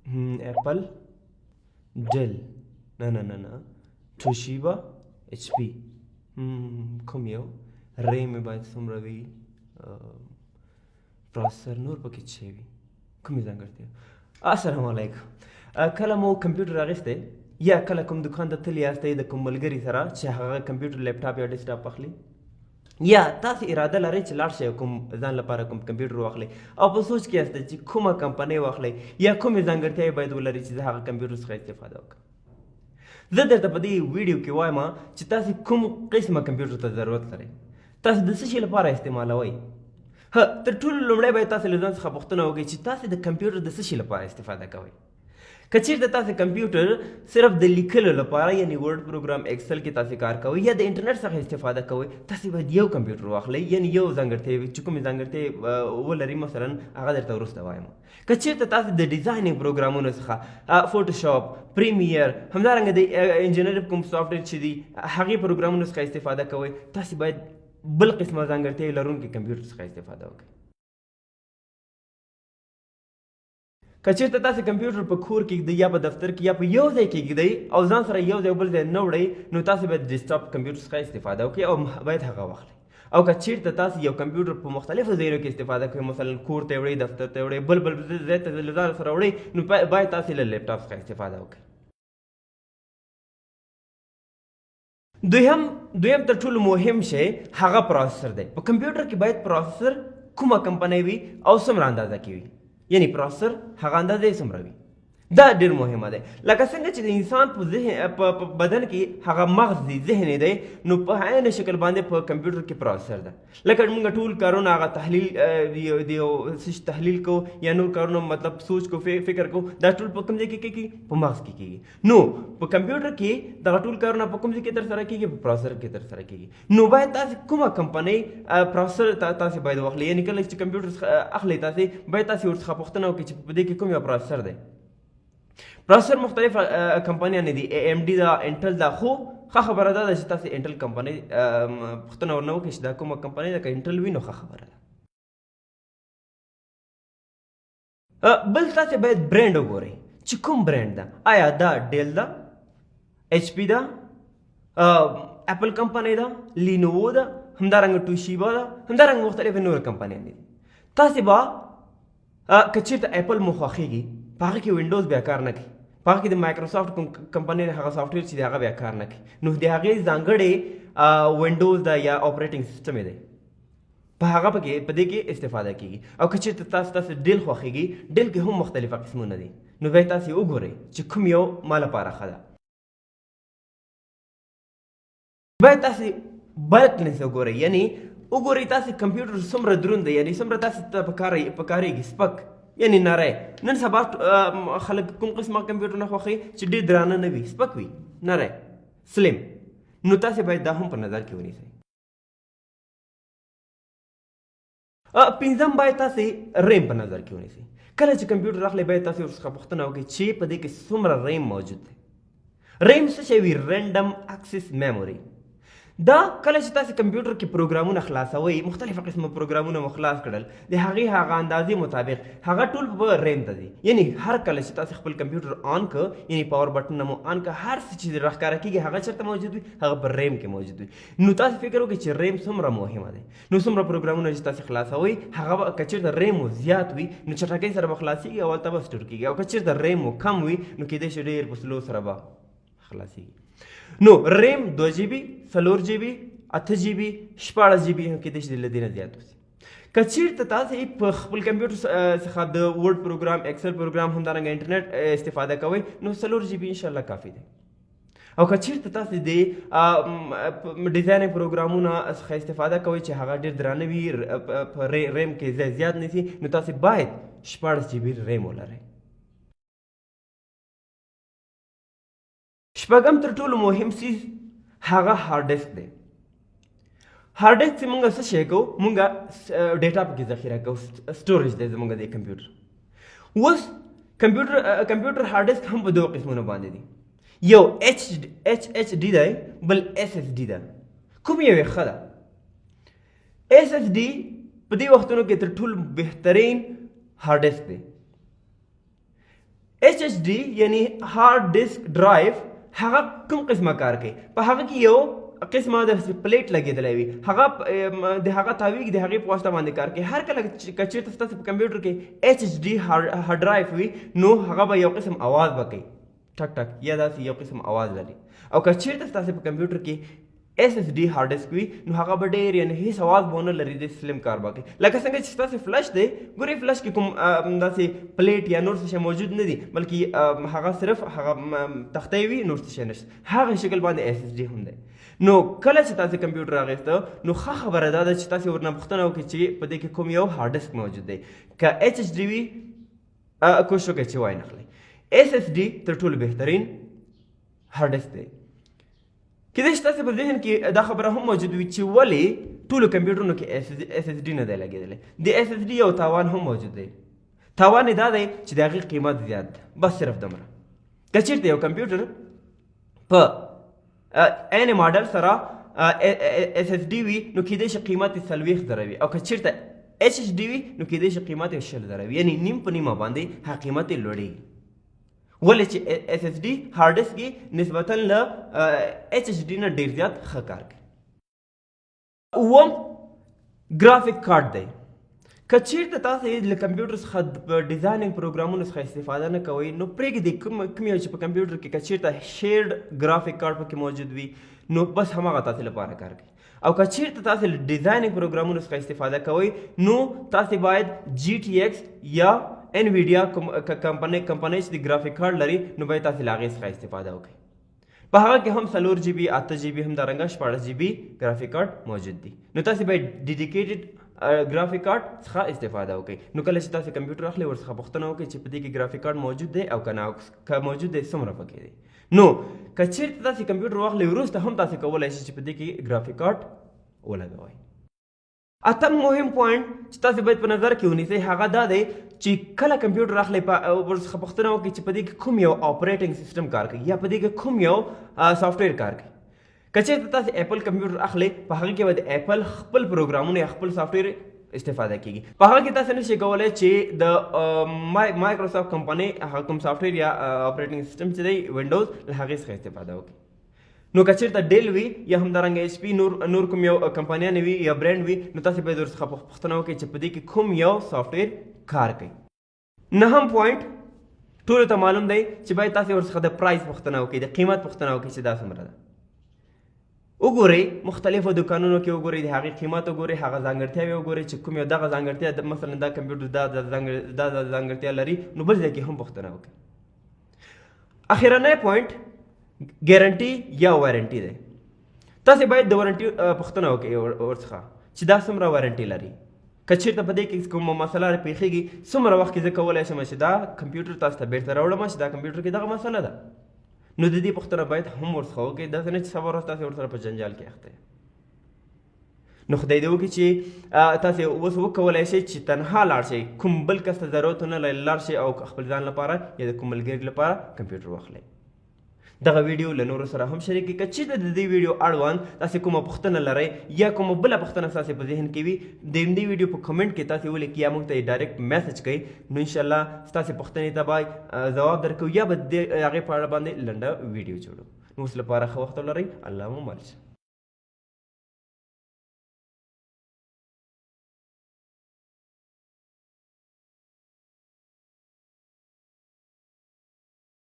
اپل، ډیل، نه نه نه نه، توشیبا، اچ پی، کوم یو؟ ریم یې باید څومره وي؟ پروسسر نور پکې څه وي؟ کومې ځانګړتیا؟ السلام علیکم. کله مو کمپیوټر اخیستی یا کله کوم دکان ته تللی یاستئ د کوم ملګري سره چې هغه کمپیوټر، لپټاپ یا ډیسکټاپ اخلي، یا تاسو اراده لرئ چې لاړ شئ کوم ځان لپاره کوم کمپیوټر واخلئ او په سوچ کې یاستئ چې کومه کمپنۍ واخلئ یا کومې ځانګړتیاوې باید ولري چې زه هغه کمپیوټر څخه استفاده وکړم؟ زه درته په دې ویډیو کې وایم چې تاسو کوم قسمه کمپیوټر ته ضرورت لرئ، تاسو د څه شي لپاره استعمالوئ. ها، تر ټولو لومړی باید تاسو له ځان څخه پوښتنه وکړئ چې تاسو د کمپیوټر د څه شي لپاره استفاده کوئ. که چیرته تاسو کمپیوټر صرف د لیکلو لپاره، یعنی ورډ پروګرام، ایکسل کې تاسو کار کوئ یا د انټرنیټ څخه استفاده کوئ، تاسو باید یو کمپیوټر واخلئ، یعنی یو ځانګړتیا چې کومې ځانګړتیا ولري مثلا هغه درته وروسته وایم. که چیرته تاسو د designing پروګرامونو څخه فوټوشاپ، پریمیر، همدارنګه د انجینر کوم سافټویر چې دي هغې پروګرامونو څخه استفاده کوئ، تاسو باید بل قسمه ځانګړتیا لرونکي کمپیوټر څخه استفاده وکړئ. که چیرته تاسو کمپیوټر په کور کې ږدئ یا په دفتر کې یا په یو ځای کې ږدئ او ځان سره یو ځای بل ځای نه وړئ، نو تاسو باید ډیسکټاپ کمپیوټر څخه استفاده وکړئ او باید هغه واخلئ. او که چیرته تاسو یو کمپیوټر په مختلفو ځایونو کې استفاده کوئ، مثلا کور ته وړئ، دفتر ته وړئ، بل بل ځای ته له ځان سره وړئ، نو باید تاسو له لپټاپ څخه استفاده وکړئ. دویم تر ټولو مهم شی هغه پروسسر دی. په کمپیوټر کې باید پروسسر کومه کمپنۍ وي او څومره اندازه کې وي، یعنی پروسسر هغه اندازه یې څومره وي، دا ډېر مهمه دی. لکه څنګه چې د انسان په ذهن، په بدن کې هغه مغز دی، ذهن دی، نو په عین شکل باندې په کمپیوټر کې پروسسر ده. لکه موږ ټول کارونه هغه تحلیل، د یو څه شي تحلیل کوو یا نور کارونه، مطلب سوچ کوو، فکر کوو، دا ټول په کوم ځای کې کېږي؟ په مغز کې کېږي. نو په کمپیوټر کې دغه ټول کارونه په کوم ځای کې ترسره کېږي؟ په پروسسر کې ترسره کېږي. نو باید تاسې کومه کمپنۍ پروسسر تاسې باید واخلئ، یعنې کله چې کمپیوټر څخه اخلئ تاسې باید تاسې ورڅخه پوښتنه وکړئ چې په دې کې کوم یو پروسسر دی. پروسسر مختلف کمپنیانې دي، ای ایم ډي ده، انټل ده. خو ښه خبره دا ده چې تاسې انټل کمپنۍ پوښتنه ورنه وکړئ چې دا کومه کمپنۍ ده، که انټل وي نو ښه خبره ده. بل تاسې باید برانډ وګورئ چې کوم برانډ ده، آیا دا ډیل ده، اچ پي ده، اپل کمپنۍ ده، لینوو ده، همدارنګه توشیبا ده، همدارنګه مختلفې نورې کمپنیانې دي. تاسې به که چېرته اپل مو خوښېږي، په هغه کې وینډوز بیا کار نه کوي، په هغه کې د مایکروسافټ کوم کمپنۍ هغه سافټویر چې دی هغه بیا کار نه کوي، نو د هغې ځانګړې وینډوز ده یا اپریټینګ سیستم یې دی، په هغه پکې په دې کې استفاده کیږي. او که چېرته تاسو ډیل خوښېږي، ډیل کې هم مختلفه قسمونه دي، نو بیا تاسو وګورئ چې کوم یو ما لپاره ښه ده. باید تاسو بلکنس وګورئ، یعنی وګورئ تاسو کمپیوټر څومره دروند دی، یعنی څومره تاسو ته پکارېږي، سپک یعنی نری. نن سبا خلک کوم قسمه کمپیوټرونه خوښوي چې ډېر درانه نه وي، سپک وي، نری، سلیم. نو تاسو باید دا هم په نظر کې ونیسئ. پنځم باید تاسې ریم په نظر کې ونیسئ. کله چې کمپیوټر اخلئ باید تاسې ورڅخه پوښتنه وکړئ چې په دې کې څومره ریم موجود دی. ریم څه شی وي؟ رینډم اکسس میموري. دا کله چې تاسې کمپیوټر کې پروګرامونه خلاصوئ، مختلفه قسمه پروګرامونه مو خلاص کړل، د هغې هغه اندازې مطابق هغه ټول په ریم ته ځي. یعنی هر کله چې تاسې خپل کمپیوټر آن کړ، یعنی پاور بټن مو آن کړ، هر څه چې راښکاره کېږي هغه چېرته موجود وي؟ هغه په ریم کې موجود وي. نو تاسې فکر وکړئ چې ریم څومره مهمه دی. نو څومره پروګرامونه چې تاسې خلاصوئ هغه به که چېرته ریم مو زیات وي نو چټکۍ سره به خلاصېږي او هلته به سټور کېږي، او که چېرته ریم مو کم وي نو کېدای شي ډېر په سلو سره به خلاصېږي. نو ریم دوه جي بي، څلور جي بي، اته جي بي، 16 جي بي هم کېدای شي له دې نه زیات اوسي. که چېرته تاسې په خپل کمپیوټر څخه د ورډ پروګرام، ایکسل پروګرام، همدارنګه انټرنیټ استفاده کوئ، نو څلور جي بي انشاءالله کافي دی. او که چېرته تاسې د ډیزاینینګ پروګرامونه څخه استفاده کوئ چې هغه ډېر درانه وي، په ریم کې ځای زیات نیسي، نو تاسې باید 16 جي بي ریم ولرئ. شپږم تر ټولو مهم څیز هغه هارډ ډیسک دی. هارډ ډیسک چې موږ څه شی کوو، موږ ډیټا پکې ذخیره کوو، سټوریج دی زموږ د کمپیوټر. اوس کمپیوټر هارډ ډیسک هم په دوو قسمونو باندې دی، یو ایچ ایچ ډي دی، بل اس اس ډي ده. کوم یو یې ښه ده؟ اس اس ډي په دې وختونو کې تر ټولو بهترین هارډ ډیسک دی. ایچ ایچ ایچ ډي یعنی هارډ ډیسک ډرایو هغه کوم قسمه کار کوي؟ په هغه کې یو قسمه د پلیټ لګېدلی وي، هغه د هغه تاویږي، د هغې په واسطه باندې کار کوي. هر کله که چېرته ستاسو په کمپیوټر کې ایچ ایچ ډي هارډ ډرایو وي، نو هغه به یو قسم اواز به کوي، ټک ټک یا داسې یو قسم اواز لري. او که چېرته ستاسو په کمپیوټر کې ایس ایس ډي هارډ ډیسک وي، نو هغه به ډېر یعنی هیڅ اواز به ونه لري، د سلیم کار به کوي. لکه څنګه چې ستاسو فلش دی، ګورئ فلش کې کوم داسې پلیټ یا نور څه شی موجود نه دي، بلکې هغه صرف هغه تختی وي، نور څه شی نشته. هغه شکل باندې ایس ایس ډي هم دی. نو کله چې تاسو کمپیوټر اخیسته، نو ښه خبره دا ده چې تاسو ورنه پوښتنه وکړئ چې په دې کې کوم یو هارډ ډیسک موجود دی. که ایچ ایچ ډي وي، کوشش وکړئ چې وای نه خلئ. ایس ایس ډي تر ټولو بهترین هارډ ډیسک دی. کېدای شي تاسو په ذهن کې دا خبره هم موجود وي چې ولې ټولو کمپیوټرونو کې ایس ایس ډي نه دی لګېدلی. د ایس ایس ډي یو تاوان هم موجود دی. تاوان یې دا دی چې د هغې قیمت زیات دی، بس صرف دومره. که چېرته یو کمپیوټر په عین ماډل سره ایس ایس ډي وي، نو کېدای شي قیمت یې 40,000 وي، او که چېرته ایچ ایچ ډي وي، نو کېدای شي قیمت یې 20,000 وي، یعنی نیم په نیمه باندې هغه قیمت یې لوړېږي. ولې چې ایس ایس ډي هارډ ډیسک کې نسبتا له ایچ ایچ ډي نه ډېر زیات ښه کار کوي. اووم ګرافیک کارت دی. که چیرته تاسو له کمپیوټر څخه د designing پروګرامونو څخه استفاده نه کوئ، نو پرېږدئ کوم یو چې په کمپیوټر کې که چیرته shared graphic card پکې موجود وي، نو بس هماغه تاسو لپاره کار کوي. او که چیرته تاسو له designing پروګرامونو څخه استفاده کوئ، نو تاسو باید جی ټي ایکس یا انویډیا کمپنۍ چې د ګرافیک کارت لري، نو باید تاسو له هغې څخه استفاده وکړئ. په هغه کې هم 4 جی بي، 8 جی بي، همدارنګه 16 جی بي ګرافیک کارت موجود دي. نو تاسو باید dedicated graphic card څخه استفاده وکړئ. نو کله چې تاسو کمپیوټر اخلئ، ورڅخه پوښتنه وکړئ چې په دې کې ګرافیک کارت موجود دی او که نه، او که موجود دی، څومره پکې دی. نو که چیرته تاسو کمپیوټر واخلئ، وروسته هم تاسو کولی شئ چې په دې کې ګرافیک کارت ولګوئ. اتم مهم point چې تاسو باید په نظر کې ونیسئ، هغه دا دی چې کله کمپیوټر اخلئ، په ورڅخه پوښتنه وکړئ چې په دې کې کوم یو operating system کار کوي یا په دې کې کوم یو سافټویر کار کوي. که چېرته تاسو اپل کمپیوټر اخلئ، په هغه کې به د اپل خپل پروګرامونه یا خپل سافټویر استفاده کیږي. په هغه کې تاسو نشئ کولی چې د مایکروسافټ کمپنۍ هغه کوم سافټویر یا operating system چې دی، وینډوز، له هغې څخه استفاده وکړئ. نو که چېرته ډیل وي یا همدارنګه ایچ پي، نور کوم یو کمپنیانې وي یا برند وي، نو تاسو باید ورڅخه پوښتنه وکړئ چې په دې کې کوم یو سافټویر کار کوي. نهم point ټولو ته معلوم دی چې باید تاسو ورڅخه د price پوښتنه وکړئ، د قیمت پوښتنه وکړئ چې دا څومره ده. وګورئ، مختلفو دکانونو کې وګورئ، د هغې قیمت وګورئ، هغه ځانګړتیاوې وګورئ چې کوم یو دغه ځانګړتیا، مثلا دا کمپیوټر دا دا ځانګړتیا لري، نو بل ځای کې هم پوښتنه وکړئ. اخیرنی point guarantee یا warranty دی. تاسو باید د warranty پوښتنه وکړئ ورڅخه چې دا څومره warranty لري. که چېرته په دې کې کومه مسله راپېښېږي، څومره وخت کې زه کولی شم چې دا کمپیوټر تاسو ته بېرته راوړم چې دا کمپیوټر کې دغه مسله ده. نو د دې پوښتنه باید هم ورڅخه وکړئ، داسې نه چې سبا ورځ تاسې ورسره په جنجال کې اخته. نو خدای دې وکړي چې تاسې اوس وکولای شئ چې تنها لاړ شئ، کوم بل کس ته ضرورت نه لرئ، لاړ شئ او خپل ځان لپاره یا د کوم ملګري لپاره کمپیوټر واخلئ. دغه ویډیو له نورو سره هم شریک کړئ. که چېرته د دې ویډیو اړوند تاسې کومه پوښتنه لرئ یا کومه بله پوښتنه ستاسې په ذهن کې وي، د همدې ویډیو په comment کې تاسې ولیکئ یا موږ ته یې direct message کړئ، نو انشاءالله ستاسې پوښتنې ته به ځواب درکوو یا به د هغې په اړه باندې لنډه ویډیو جوړو. نو اوس لپاره ښه وخت ولرئ، الله مو مل شه.